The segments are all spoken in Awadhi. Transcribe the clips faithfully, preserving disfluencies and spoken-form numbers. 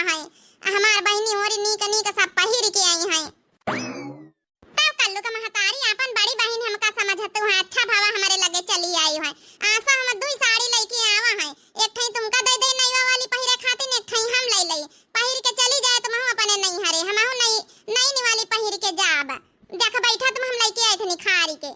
है। हमार बहिनी होरी नीक नीक सब पहिर के आई हैं। तब कल्लू के महतारी आपन बड़ी बहिन हमका समझतू है, अच्छा भवा हमरे लगे चली आई है। आसो हम दुई साड़ी लइके आवा है, एक ठई तुमका दे दे नईवा वाली पहिरे खातिर, एक ठई हम ले लई, पहिर के चली जाए तुमहू अपने नैहरे, हमहू नई नई वाली पहिर के जाब। देख बैठा तुम हम लइके आए थे निखारी के।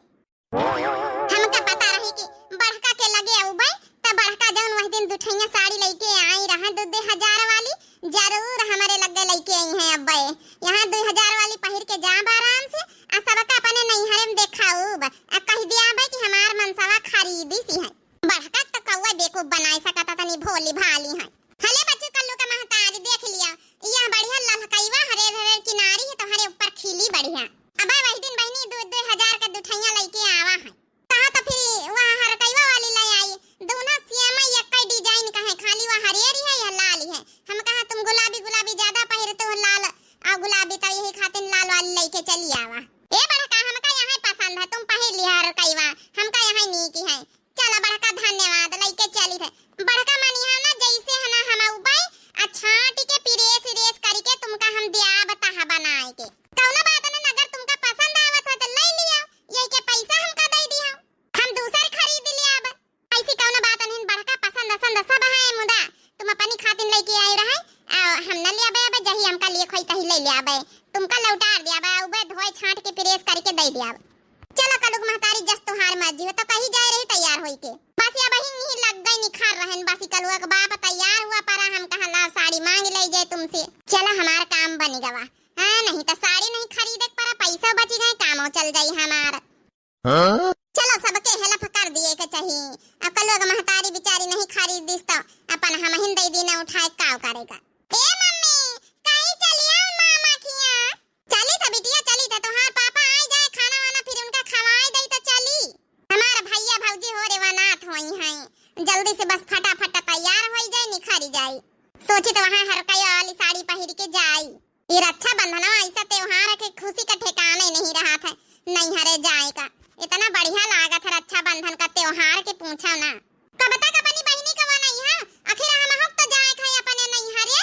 हमका पता रही कि बड़का के लगे अउबे, त बड़का जौन वही दिन दुठैया साड़ी लइके आई रहा दू दू हजार वाली, जरूर हमरे लगे लइके आई हैं अब्बे। यहाँ दू हजार वाली पहिर के जाब आराम से, आ सबका अपने नैहरे में देखाउब, आ कह दियाबे कि हमार मनसवा खरीदी सी है। बड़का त कौआ बेवकूफ बनाए सकता, तनी भोली भाली है। हले बच्चू कल्लू का महतारी देख लिया, यह बढ़िया ललकैवा हरे हरे किनारी है, तोहरे ऊपर खिली बढ़िया। अब वही दिन बहिनी दू दू हजार का दुठैया लइके आवा है। कहा तो फिर वह हरकैवा वाली ले आई, दोनों सेम एक ही डिजाइन का है, खाली वह हरियरी है, यह लाल है। हम कहा तुम गुलाबी गुलाबी ज्यादा पहिरते हो, लाल और गुलाबी, तो यही खातिर लाल वाली लइके चली आवा। ए बड़का, हमका यही पसंद है, तुम पहिर लिया हरकैवा, हमका यही नीक है। चला बड़का, धन्यवाद, लइके चली थे। बड़का मनिहा ना, जैसे है ना हम उबई, आ छांट के पिरेस इरेस करके तुमका हम दियाब तहा बनाए के। कौनो बात नहीं, अगर तुमका पसंद आवत है तो ले लिया, यही के पैसा हमका दे दिया, हम दूसर खरीद लियाब। ऐसी कौनो बात नहीं, बड़का पसंद असंद सब है, मुदा तुम अपनी खातिन लइके आई रहे, आ हम न लियाबे, अब जही हमका लिए खोई तही ले लियाबे, तुमका लौटार दियाबे, उबे धोए छांट के प्रेस करके दे दियाबे। चलो कलुक महतारी, जस तुहार मर्जी हो, तो कही जाए रही तैयार होई के। बस ये वही नहीं लग गई निखार रहन, बस ई कलुआ के बाप तैयार हुआ परा, हम कहा ला साड़ी मांग ले जाए तुमसे। चलो हमार काम बन गवा, हाँ नहीं तो साड़ी नहीं खरीदे के परा, पैसा बची गए, कामो चल जाई हमार। हाँ? चलो, सबके हेल्प कर दिए के चाही। अब कलुआ के महतारी बिचारी नहीं खरीद दिस तो अपन हमहिन दे दी ना उठाए, काव करेगा। ए मम्मी, कहीं चलिया मामा किया? चली था बिटिया, चली था, तोहार पापा आई जाए, खाना वाना फिर उनका खवाए दई तो चली। हमार भैया भौजी हो रे वनात होई हैं, जल्दी से बस फटाफट तैयार होई जाए, निखरी जाए। सोची तो वहाँ हरकैया वाली साड़ी पहिर के जाई। ये रक्षाबंधनवा ऐसा त्योहार है कि खुशी का ठिकाने नहीं रहा था नैहरे जाए का। इतना बढ़िया लागत है रक्षाबंधन का त्योहार के पूछो ना। कब तक अपनी बहिनी का वनई है, आखिर हम हक तो जाए खाए अपने नैहरे।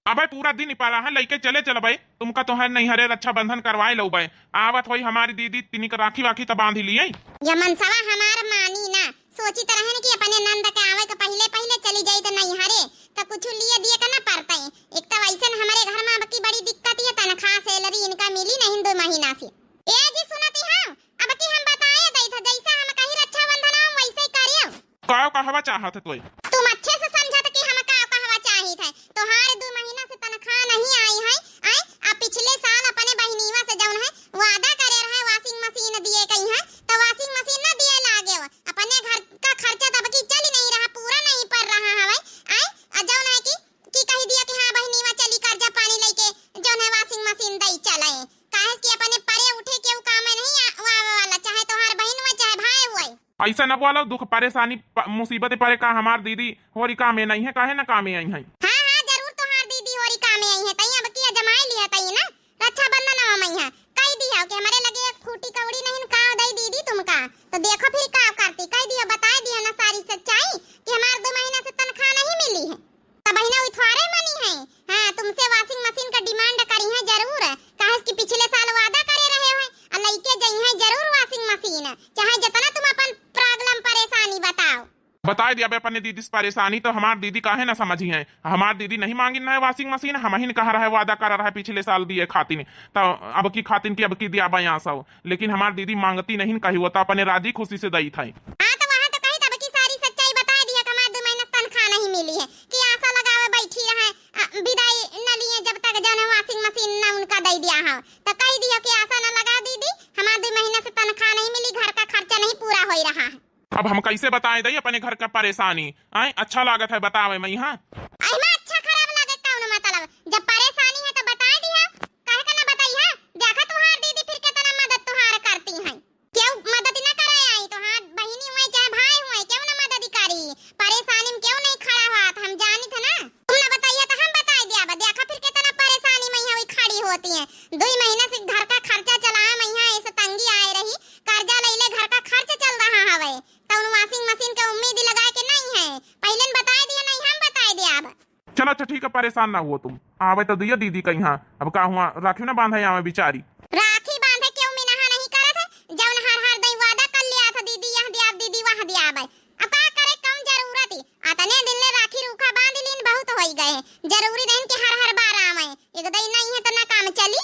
अबे पूरा दिन ही पड़ा है, लइके चले चलबे, तुमका तो है नैहरे रक्षाबंधन करवाए लउबे। आवत होई हमारी दीदी, तिनिक राखी वाखी तो बांध लिए। ये मनसवा हमार मानी ना, सोचित रहन कि अपने नंद के आवे के पहिले पहिले चली जाई त नैहरे, त कुछ लिए दिए के ना पड़तई। एक त वैसे न हमरे घर में अब की बड़ी दिक्कत है, तनख्वाह सैलरी इनका मिली नहीं दो महीना से। ए जी सुनती हो, अब की हम बताए दई था, जैसा हम कही रक्षाबंधन हम वैसे ही करियो। का कहवा चाहत है तोय? तुम अच्छे से समझत कि हम का कहवा चाहित है। तोहार दो महीना से तनख्वाह नहीं आई है, आए, आ पिछले साल अपने बहिनीवा से जौन है वादा करे रहे washing machine दिए कही है, तो washing machine ना दिए लागे हो। अपने घर का खर्चा तब की चल ही नहीं रहा, पूरा नहीं पड़ रहा हवे। आए, आ जौन है कि, कि कही दिया कि हाँ बहिनीवा चली कर्जा पानी लेके जौन है washing machine दई चले। काहे कि अपने परे उठे केहू काम में नहीं आ-, आवे वाला, चाहे तोहार बहिन हुए, चाहे भाई हुए। ऐसा न बोलो, दुख परेशानी प-, मुसीबत परे का हमार दीदी होरी कामे नहीं है, काहे न कामे आई है। हाँ, हाँ, जरूर तोहार दीदी होरी कामे आई है, तई अब की जमाए लिया तई ना। रक्षाबंधन आवा मैया, कह दिया कि हमारे लगे एक फूटी कौड़ी नहीं, का दई दीदी तुमका, तो देखो फिर का करती, कह दिया, बताए दिया ना सारी सच्चाई कि हमार दो महीना से तनख्वाह नहीं मिली है। तो बहिना उठवारे मनी है, हाँ, तुमसे washing machine का demand करी है जरूर, काहे कि पिछले साल वादा करे रहे हो, आ लइके जई है जरूर washing machine, चाहे जितना तुम अपन problem परेशानी बताओ। बताए दिया बे अपने दीदी से परेशानी, तो हमार दीदी काहे ना समझी है। हमार दीदी नहीं मांगिन है washing machine, हमहिन कहा रहे, वादा करा रहे पिछले साल दिए खातिन, तो अब की खातिन की अब की दिया बे यहाँ सब, लेकिन हमार दीदी मांगती नहीं कही, वो तो अपने राजी खुशी से दई था। हाँ, तो वहाँ तो कही तब की सारी सच्चाई बताए दिया कि हमार दो महीना से तनख्वाह नहीं मिली है, कि आशा लगावे बैठी रहे, अ, विदाई न लिए जब तक जौन है washing machine न उनका दे दिया हो, तो कह दिया कि आशा न लगा दीदी, हमार दो महीना से तनख्वाह नहीं मिली, घर का खर्चा नहीं पूरा हो रहा है। अब हम कैसे बताए दई अपने घर का परेशानी? आए, अच्छा लागत है बतावे में यहाँ। अहिमा अच्छा खराब लागे कौन मतलब? जब परेशानी है तो बताए दिया, काहे का ना बताई है? देखा तुहार दीदी फिर कितना मदद तुहार करती हैं। क्यों मदद ना करे आई? तुहार बहिनी हुए चाहे भाई हुए, क्यों ना मदद करी? परेशानी में क्यों नहीं खड़ा हुआ? हम जानी थे ना। तुम ना बताइए तो हम बताए दिया। अब देखा फिर कितना परेशानी में यहाँ हुई खड़ी होती है। दो ही महीना से घर का खर्चा चलाए में यहाँ ऐसे तंगी आए रही, कर्जा ले ले घर का खर्च चल रहा हवे। कौन washing machine के उम्मीद लगा के नहीं है, पहले न बताए दिया, नहीं हम बताए दिया। अब चलो अच्छा ठीक है, परेशान ना हुआ तुम, आवे तो दिया दीदी कहिया। अब का हुआ, राखी ना बांधे आवे बिचारी। राखी बांधे क्यों मिनहा नहीं करत है, जौन हर हर दई वादा कर लिया था, दीदी यह दिया, दीदी वह दिया आवे। अब का करे, कौन जरूरत ही? अतने दिन ले राखी रूखा बांध लीन, बहुत होई गए। जरूरी नहीं कि हर हर बार आवे, एक दई नहीं है तो ना काम चली।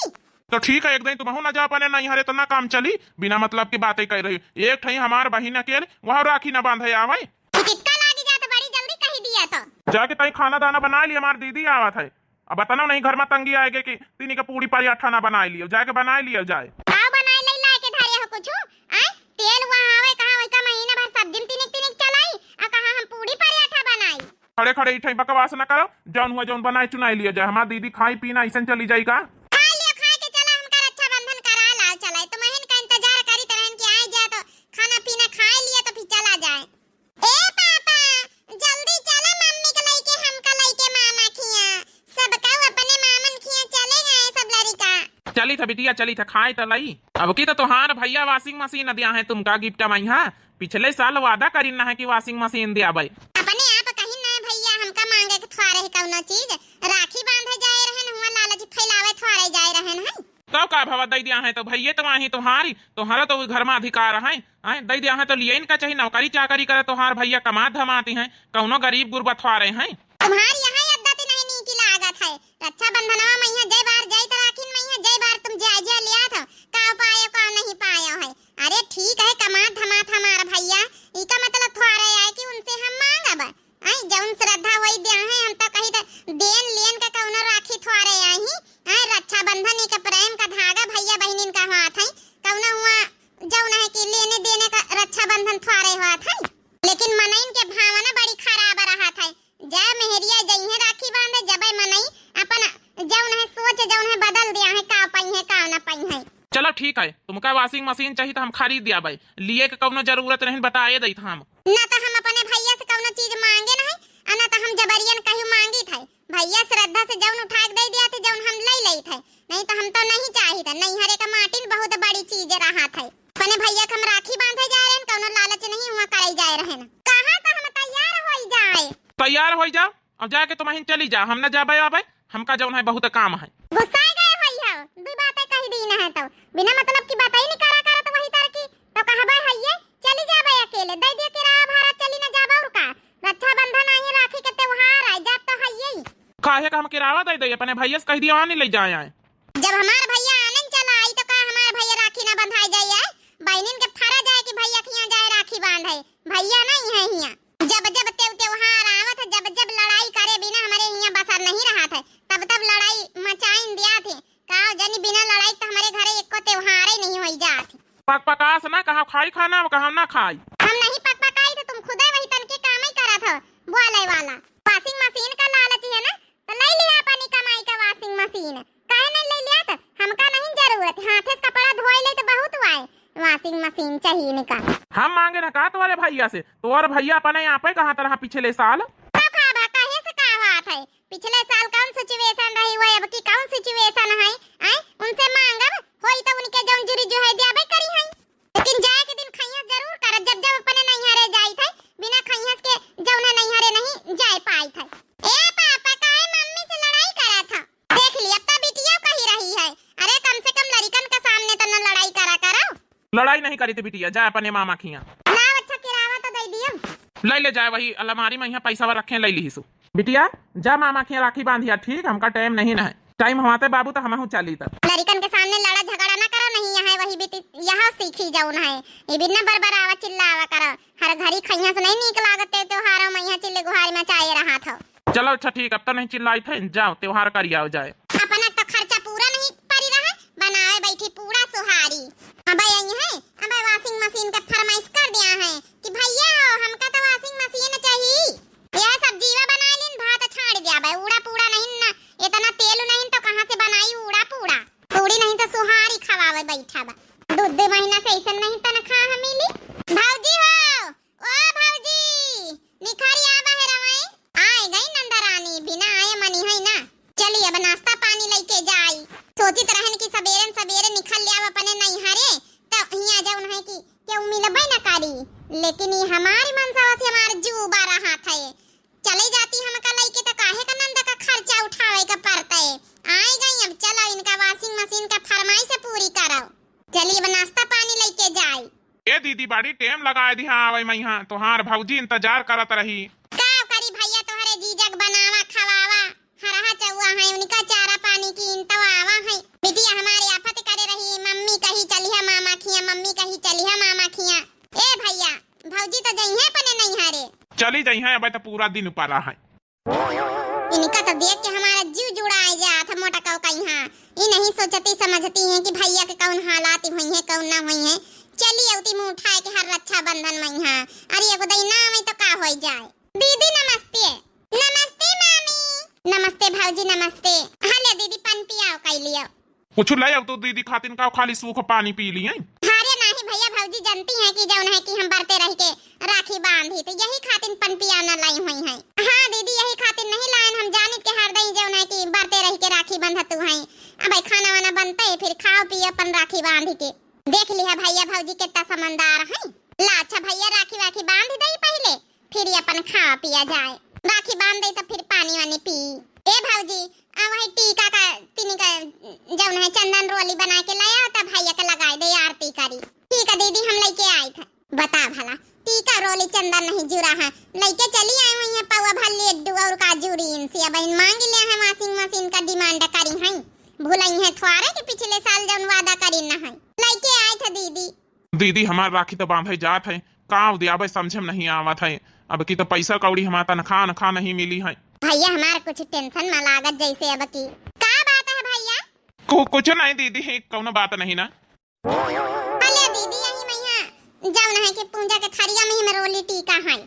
तो ठीक है, एक दिन तुमहू ना जा अपने नैहरे तो ना काम चली, बिना मतलब की बातें कर रही। एक ठई हमार बहिन अकेले, वह राखी ना बांधे आवे। चिटका लागी जात, बड़ी जल्दी कही दिया तो। जाके तई खाना दाना बनाए ली, हमार दीदी आवत है। अब बताना नहीं घर में तंगी आएगे कि तीनी के पूड़ी पराठा ना बनाए लियो, जाके बनाए लियो जाए। का बनाए ले लाए के धरे हो कुछ? आय, तेल वहाँ आवे कहाँ, वही का महीना भर सब्जी में तिनिक तिनिक चलाई, आ कहाँ हम पूड़ी पराठा बनाई? खड़े खड़े इठई बकवास न करो, जौन हुआ जौन बनाए चुनाए लियो जाए। हमार दीदी खाई पी ना ऐसन चली जाई का? खा लियो, खाए के चला, हमका रक्षाबंधन करा लाओ चला। तुमहिन का इंतजार करी तरहन कि आए जाए तो खाना पीना खाए लियो तो फिर चला जाए। ए पापा, जल्दी चला मम्मी के लइके, हमका लइके मामा खिया। सब कहू अपने मामन खिया चले गए सब लड़िका। चली था बिटिया, चली था, खाए त लई। अब की तो तोहार भैया washing machine दिया है तुमका gift में, हाँ? पिछले साल वादा करिन है कि washing machine दियाबे। अपने आप कहीं ना भैया, हमका मांगे के थ्वारे है कौनो चीज। राखी बांधे जाए रहन, हुआ लालच फैलावे थ्वारे जाए रहन है। तब का भवा दई दिया है तो भैया तो वहीं तुम्हारी, तुम्हारा तो घर में अधिकार है, हैं? दई दिया है तो लिए इनका चाहिए, नौकरी चाकरी करे तोहार भैया, कमात धमाती हैं, कौनो गरीब गुरबा थ्वारे हैं। तुम्हार यहाँ यद्दत नहीं नीक लागत है। रक्षाबंधनवा मइहाँ जय बार जाइत राखिन मइहाँ जय बार तुम जय जय लियात हो। का पायो का नहीं पायो है। अरे ठीक है, कमात धमात हमार भैया, इका मतलब थोड़े आए कि उनसे हम मांगब। आई जौन श्रद्धा वही द्या है, हम तो कही त देन लेन का कौनो राखी थोड़े आई। आई रक्षाबंधन एक प्रेम का धागा भैया बहिनिन का हाथ है, कौनो हुआ जौन है कि लेने देने का रक्षाबंधन थोड़े हाथ है। लेकिन मनइन के भावना बड़ी खराब रहत है। जय मेहरिया जइहे राखी बांधे, जबै मनई अपन जौन है सोच जौन है बदल दिया है, का पइहे का न पइहे। चलो ठीक है, तुमका washing machine चाहिए तो हम खरीद दिया भाई, लिए के कौनो जरूरत नहीं, बताए दई था हम। ना तो हम अपने भैया से कौनो चीज मांगे नहीं, और ना तो हम जबरियन कहीं मांगी थे। भैया श्रद्धा से जौन उठा के दे दिया थे, जौन हम ले ले थे, नहीं तो हम तो नहीं चाहिए थे। नैहरे का माटिन बहुत बड़ी चीज रहा थे। अपने भैया के हम राखी बांधे जाए रहन, कौनो लालच नहीं हुआ करे जाए रहन। कहा तो हम तैयार होई जाए। तैयार होई जाओ, अब जाके तुम अहिन चली जा, हम न जाबे आबे, हमका जौन है बहुत काम है। गुस्सा गए होई हो, दू बातें कही दी न है तो बिना मतलब की बात ही निकाला करत वही तर की, तो कहबे है ये चली जाबे अकेले, दे दिया किराया भाड़ा, चली न जाबे और का। रक्षाबंधन आई, राखी के त्योहार आए, जात तो है यही। काहे का हम किराया दे दे, अपने भैया से कह दिया आने ले जाए आए। जब हमार भैया आनन चला आई तो का हमार भैया राखी ना बंधाए जाए? बहनिन के फरा जाए कि भैया खिया जाए राखी बांधे, भैया नहीं है हिया। जब जब तेव त्योहार आवत है, जब जब लड़ाई करे बिना हमरे हिया बसर नहीं रहत है, तब तब लड़ाई मचाइन दिया थे। का जनी बिना लड़ाई तो हमरे घरे एको त्योहार ही नहीं होई जात। पक पकास ना, कहाँ खाई खाना, कहाँ ना खाई। हम नहीं पक पकाई तो तुम खुदे वही तन के काम ही करत हो, बोले वाला। Washing machine का लालच है ना, तो ले लिया अपनी कमाई का washing machine। काहे नहीं ले लिया? तो हमका नहीं जरूरत, हाथे से कपड़ा धोए ले तो बहुत हुआ है, washing machine चाहिए इनका। हम मांगे ना का तुम्हारे भैया से, तुम्हारे भैया अपने यहाँ पे कहाँ तरह पिछले साल। तो का बा, काहे से का बात है? पिछले साल कौन situation रही हुआ, अब की कौन situation है? आए उनसे मांगब, होई तो उनके जौन जुरी जो है दियाबे करी है। लेकिन जाए के दिन खइया जरूर कर, जब जब अपने नैहरे जाई थे, बिना खइया के जौन है नैहरे नहीं जाए पाई थे। ए पापा, काहे मम्मी से लड़ाई करा था? देख ली, अब तो बिटिया कही रही है। अरे कम से कम लड़िकन के सामने तो न लड़ाई करा करो। लड़ाई नहीं करी थी बिटिया, जा अपने मामा खिया। लाओ अच्छा किराया तो दे दियो। ले ले जाए, वही अलमारी में यहाँ पैसा रखे, ले ली सु। बिटिया, जा मामा के राखी बांधिया, ठीक, हमका time नहीं ना है। Time हमाते बाबू तो हमहू चली तब। लड़िकन के सामने लड़ा झगड़ा ना करो, नहीं यहाँ वही बीती, यहाँ सीखी जाऊन है। ये बिना बरबरावा चिल्लावा करो, हर घड़ी खइया से नहीं नीक लागत ते त्योहारों में यहाँ चिल्ले गुहारी मचाए रहा था। चलो अच्छा ठीक, अब तो नहीं चिल्लाई थे, जाओ त्योहार करी आओ जाए। अपना तो खर्चा पूरा नहीं परी रहा, बनाए बैठी पूरा सुहारी। अब यही है, अब washing machine का फरमाइश कर दिया है कि भैया हो, हमका तो washing machine चाहिए। यह सब जीवा बना लीन, भात छाड़ दिया बे, उड़ा पूड़ा नहीं ना, इतना तेल नहीं तो कहाँ से बनाई उड़ा पूड़ा। पूड़ी नहीं तो सुहारी खवावे बैठा बा। दो दो महीना से ऐसे नहीं तनख्वाह मिली। भौजी हो, ओ भौजी, निखरी आवा है रवाई। आए गई नंदरानी, बिना आए मनी है ना। चली अब नाश्ता पानी लेके जाई। सोचित रहन कि सबेरन सबेरे निकल लिया अपने नैहरे, तो हिया जौन है कि केहू मिलबे न करी, लेकिन ई हमारी मनसवा से हमार जू बा रहा था। चली जाती हमका लइके, त काहे का नंदा का खर्चा उठावे का पड़तै? आइ गई, अब चलो इनका washing machine का फरमाइश पूरी करो। चली अब नाश्ता पानी लइके जाई। ए दीदी, बड़ी टेम लगाए दिहा आवे मइहाँ, तोहार भौजी इंतजार करत रही। का करी भइया, तोहरे जीजक बनावा खवावा, हरहा चौआ है, उनका चारा पानी कीन तो आवा है। बिटिया हमारे आफत करे रही, मम्मी कही चलिहा मामा खिया, मम्मी कही चलिहा मामा खिया। ए भइया, भौजी तो जइहे अपने नैहरे। चली जइहे, अबे तो पूरा दिन ऊपर रहा है। इनका तो देख के हमारा जीव जुड़ाए जात है, मोटकऊ कइहाँ। ई नहीं सोचती समझती हैं कि भइया के कौन हालात होइहैं, कौन ना होइहैं। चली अउती मुँह उठाए के हर रक्षाबंधन मइहाँ। अरे एगो दई ना आवे तो का होइ जाए। दीदी नमस्ते। नमस्ते मामी। नमस्ते भौजी नमस्ते। हाँ ले दीदी पन पियाओ कइ लियो। कुछ ले अउतू दीदी खातिन का, खाली सूख पानी पी लिहे। अरे नाही भइया, भौजी जनती हैं कि जौन है कि हम बरते रहि के राखी बांधी, तो यही खातिन पन पियाना लाई हुई हैं। हाँ दीदी, यही खातिन नहीं लायन, हम जानित के हर दई जौन है कि बरते रहि के राखी बंधतू हैं। अबे खाना वाना बनते, फिर खाओ पियो अपन राखी बांधी के। देख लिहा भइया भौजी कितना समझदार हैं। ला अच्छा भइया, राखी वाखी बांध दई पहिले, फिर अपन खा पिया जाए। राखी बांध दे तो फिर पानी वानी पी। ए भौजी, आ वही टीका का, तिनी का जौन है चंदन रोली बनाए के लाया, तब भइया के लगाए दे, आरती करी। ठीक है दीदी, हम लइके आइत है। बता भला, टीका रोली चंदन नहीं जुरा है, लइके चली आए हुई है पौवा भर लड्डू और काजू रीन से। अब इन मांग लिया है, washing machine का demand करी हैं, भुलई है थ्वारे के पिछले साल जौन वादा करी न है, लइके आइत है दीदी। दीदी, हमार राखी तो बांधे जात है, का दियाबे समझे में नहीं आवत है। अब की तो पैसा कौड़ी हमार तनखा नखा नहीं मिली है। भइया, हमार कुछ tension में लागत जैसे अब की। का बात है भइया? कु-, कुछ नहीं दीदी, कौनो बात नहीं ना। अले दीदी, यही मइहाँ जौन है कि पूजा के थरिया में ही में रोली टीका है।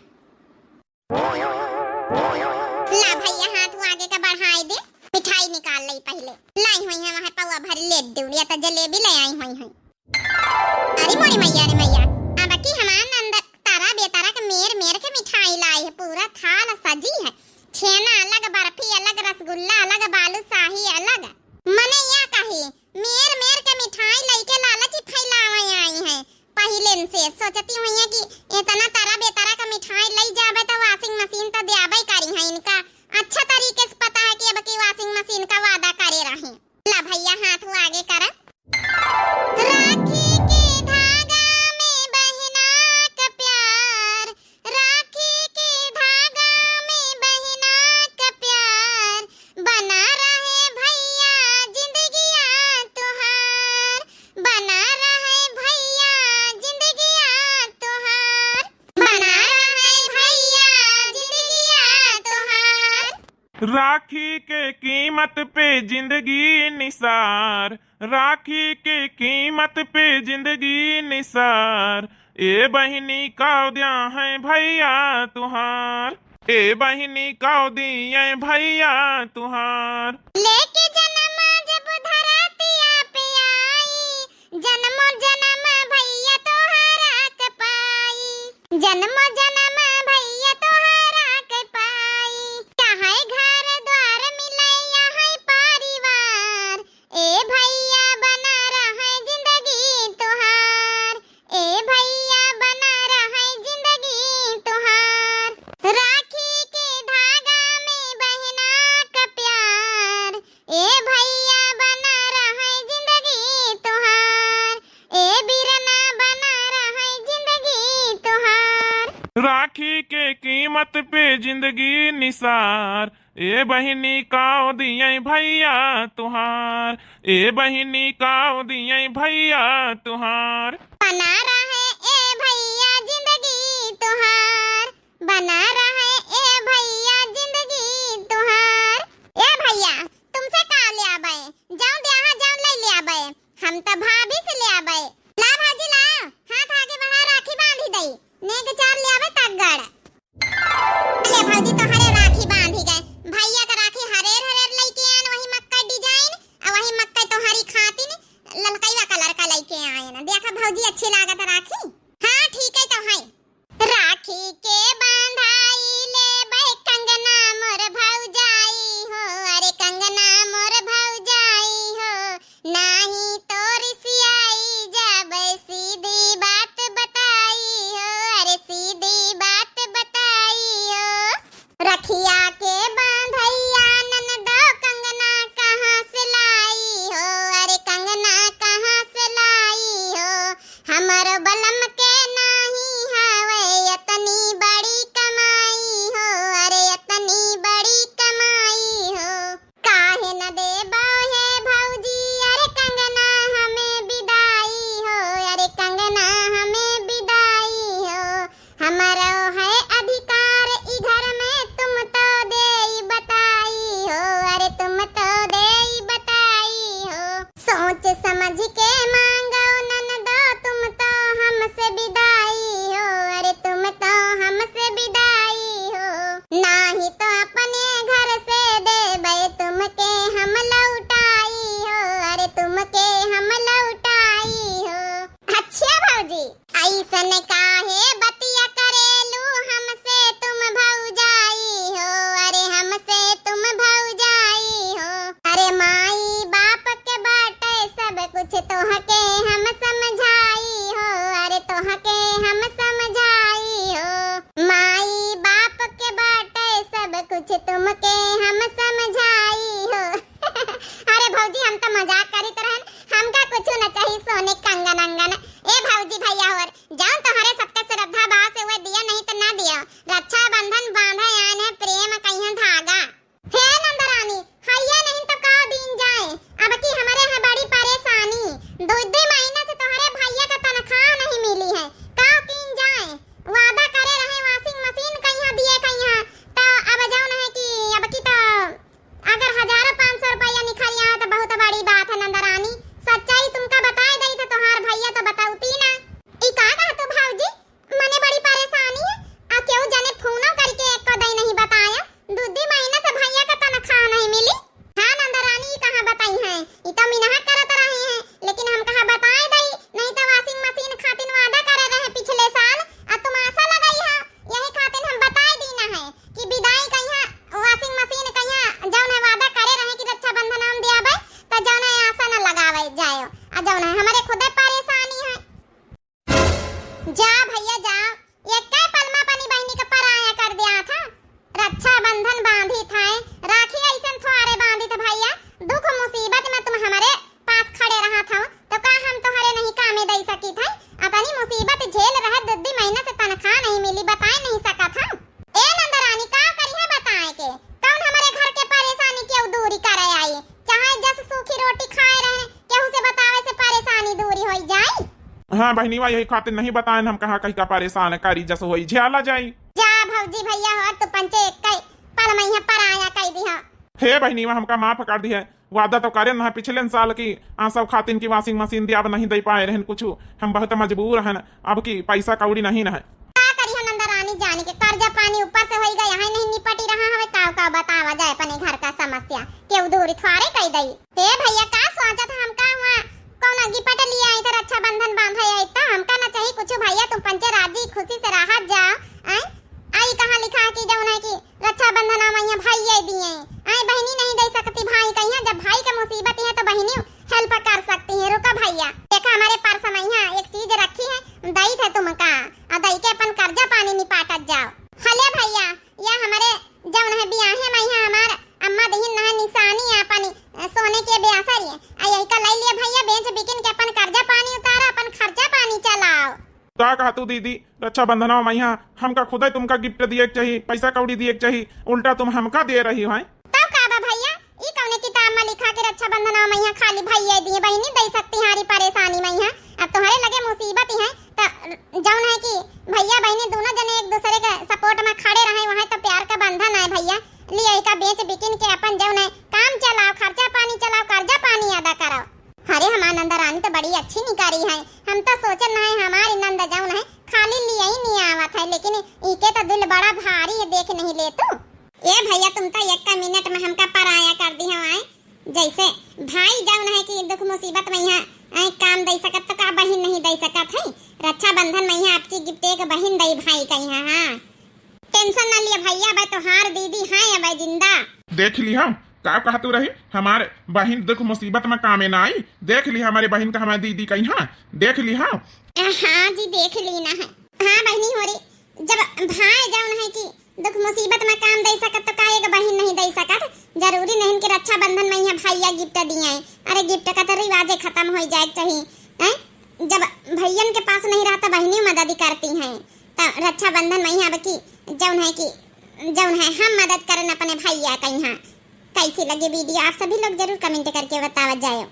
ला भइया, हाथ वो आगे का बढ़ाए दे, मिठाई निकाल लई पहिले। लाई हुई है वहाँ पौवा भर लड्डू, या तो जलेबी ले आई हुई है। अरे मोरी मैया रे मैया, अब की हमार नंद तारा बेतारा के मेर मेर के मिठाई लाई है, पूरा थाल सजी है। छेना अलग, बर्फी अलग, रसगुल्ला अलग, बालूशाही अलग। मने या कही, मेर मेर के मिठाई लइके लालच फैलावे आई है। पहिले से सोचती हुई है कि इतना तरह बेतरह के मिठाई लई जाबे तो washing machine तो देबे करी है इनका। अच्छा तरीके से पता है कि अब की washing machine का वादा करे रही। ला भइया, हाथ वो आगे करा। राखी के धागा में बहिना का प्यार, राखी के धागा में बहिना का प्यार, बना रहे भइया जिंदगिया तुहार, बना रहे भइया जिंदगिया तुहार, बना रहे भइया जिंदगिया तुहार। राखी के कीमत पे जिंदगी निसार, राखी के कीमत पे जिंदगी निसार, ए बहिनी कौ द्या है भइया तुहार, ए बहिनी कौ दिए भइया तुहार। लेके जन्म जब धरतिया पे आई, जन्मो जन्म भइया तोहरा के पाई, जन्मो जन्म भइया तोहरा के पाई। चाहे घर द्वार मिले या है परिवार, ए भइया बना रहे जिंदगी तोहार, ए भइया बना रहे जिंदगी तोहार। राखी के धागा में बहिना का प्यार, ए भइया बना रहे जिंदगी तोहार, ए बिरना बना रहे जिंदगी तोहार। राखी के कीमत पे जिंदगी निसार, ए बहिनी कौ दिए भइया तुहार, ए बहिनी कौ दिए भइया तुहार। बना रहे ए भइया जिंदगी तुहार, बना रहे ए भइया जिंदगी तुहार। ए भइया, तुमसे का ल्याबे? जौन द्याहा जौन लइ ल्याबे, हम त भाभी से ल्याबे। ला भौजी ला, हाथ आगे बढ़ा, राखी बांधी दई। नेग चार ल्याबे तगड़। ले भौजी, तोहरे राखी बांधी गए। भइया का राखी हरेर हरेर लइके आएन, वही मक्का design, अउ वही मक्का तोहरी खातिन ललकैया colour का लइके आएन। देखा भौजी, अच्छी लागत राखी? हाँ, ठीक है तो है। राखी के बंधाई तोहके हम समझाई हो, अरे तोहके हम समझाई हो, माई बाप के बाटे सब कुछ, तुमके हम समझाई हो। अरे भौजी, हम तो मजाक करित रहन, हमका कुछ न चाही सोने कंगन अंगन। ए भौजी भैया होर, जौन तोहरे सबके श्रद्धा बा से वे दिया, नहीं तो ना दिया। रक्षाबंधन बांधे आन है प्रेम कहिया धागा। हे नंदरानी, हइये नहीं तो का दीन जाए, अब की हमरे है बड़ी परेशानी। दो दो महीना से तोहरे भैया का तनख्वाह नहीं मिली है, का कीन जाए? वादा करे रहे washing machine कहिया दिए कहिया, तो अब जौन है कि अब की तो अगर हजारों पाँच सौ रुपया निकल आवे तो बहुत बड़ी बात है नंदरानी। सच्चाई तुमका बताए दई तो तोहार भैया तो बतौती ना। ई का कहा तू भौजी? मने बड़ी परेशानी है, आ केहू जने फोनो करके एको दई नहीं बताया। दू दी महीना से भैया का तनख्वाह नहीं मिली। हाँ नंदरानी, ई कहाँ बताई हैं, ई तो मिनहा करत रही हैं, लेकिन हम कहा बताए दई, नहीं तो washing machine खातिन वादा करे रहे पिछले साल, आ तुम आशा लगाई है, यही खातिन हम बताए दीना है कि विदाई कहिया washing machine कहिया जौन है वादा करे रहे कि रक्षाबंधन हम दियाबे, तो जौन है आशा न लगावे जाए, आ जौन है हमरे खुदे परेशानी है। जा भैया जा, एक्कै पल मा अपनी बहिनी के पराया कर दिया था। रक्षाबंधन बांधी था, राखी ऐसन थोड़े बांधी था भैया। दुख मुसीबत में तुम हमरे पास खड़े रहा था, तो का हम तुम्हारे नहीं कामे दे सकी थे? अपनी मुसीबत झेल रहे, दो दो महीना से तनख्वाह नहीं मिली, बताए नहीं सका था। ए नंदरानी, का करी है बताए के? कौन हमरे घर के परेशानी केहू दूरी करे आई? चाहे जस सूखी रोटी खाए रहे, केहू से बतावे से परेशानी दूरी होई जाई? हाँ बहिनीवा, यही खातिर नहीं बताएन हम कहा कहीं का परेशान करी, जस होई झेला जाई। जा भौजी भैया हो, तू पंचे एक कई पल में यहाँ पराया कई दिहा। हे बहिनीवा, हमका माफ कर दिहे, वादा तो करे ना पिछले साल की आ सब खातिन की washing machine दिया, अब नहीं दे पाए रहन कुछ, हम बहुत मजबूर हन, अब की पैसा कौड़ी नहीं न है। का करी हो नंदरानी, जाने के कर्जा पानी ऊपर से होई गया है, नहीं निपटी रहा हवे, काव काव बतावा जाए अपने घर का समस्या, केहू दूरी थोड़े कई दई। हे भैया, का सोचत है, हमका हुआ कौन गिफ्ट लिए आई थे, रक्षाबंधन बांधे आई, तो हमका ना चाहिए कुछ भैया, तुम पंचे राजी खुशी से रहत जाओ। आई, आई कहाँ लिखा है कि जौन है कि रक्षाबंधन में यहाँ भाई ये दिए, आई बहिनी नहीं दे सकती भाई कहिया, जब भाई के मुसीबत है तो बहिनी help कर सकती है। रुका भैया, देखा हमरे पर्स में यहाँ एक चीज रखी है, दई थे तुमका, आ दई के अपन कर्जा पानी निपाटत जाओ। हले भैया, या हमरे जौन है बियाहे में यहाँ हमार अम्मा दिहिन नहा निशानी अपन सोने के ब्यासरी, आ यही का ले लिया भैया, बेच बिकिन के अपन कर्जा पानी उतारा, अपन खर्चा पानी चलाओ। का कहा तू दीदी, रक्षाबंधनवा में यहाँ हमका खुदे तुमका गिफ्ट दिए के चाही, पैसा कौड़ी दिए के चाही, उल्टा तुम हमका दे रही हो, हैं? तब का बा भैया, ई कौने किताब में लिखा के रक्षाबंधनवा में यहाँ खाली भैया दिए, बहिनी दे सकती हमारी परेशानी में यहाँ? अब तुम्हारे लगे मुसीबत ही है, तो जौन है कि भैया बहिनी दोनों जने एक दूसरे के support में खड़े रहे, वहाँ तो प्यार का बंधन है भैया। लिया इका बेच बिकिन के अपन जौन है काम चलाओ, खर्चा पानी चलाओ, कर्जा पानी अदा करो। अरे हमार नंद रानी तो बड़ी अच्छी निकारी है, हम तो सोचन है हमारी नंद जौन है खाली लिया ही नहीं आवत है, लेकिन इके तो दिल बड़ा भारी है, देख नहीं ले तू। ए भैया, तुम तो एक मिनट में हमका पराया कर दी हवाए। जैसे भाई जौन है कि दुख मुसीबत में यहाँ, ऐ, काम दे सकत तो का बहिन नहीं दे सकत है? रक्षाबंधन में यहाँ आपकी गिफ्ट एक बहिन दई भाई का यहाँ। हाँ, tension ना लिया भैया, अब तोहार दीदी हैं अब जिंदा। देख ली हम, का कहतू रही, हमारे बहिन दुख मुसीबत में कामे ना आई। देख ली हमारे बहिन का हमारे दीदी का यहाँ, देख ली हाँ। हाँ जी, देख ली ना है। हाँ बहिनी हो रे, जब भाई जौन है कि दुख मुसीबत में काम दे सकत तो का एक बहिन नहीं दे सकत? जरूरी नहीं कि रक्षाबंधन में यहाँ भैया गिफ्ट दिए। अरे गिफ्ट का तो रिवाजे खत्म हो जाए के चाहिए, हैं? जब भैयन के पास नहीं रहता बहिनियों मदद करती हैं, तो रक्षाबंधन में यहाँ अब की जौन है कि जौन है हम मदद करन अपने भैया का यहाँ। कैसी लगी video आप सभी लोग जरूर comment करके बतावा जाए।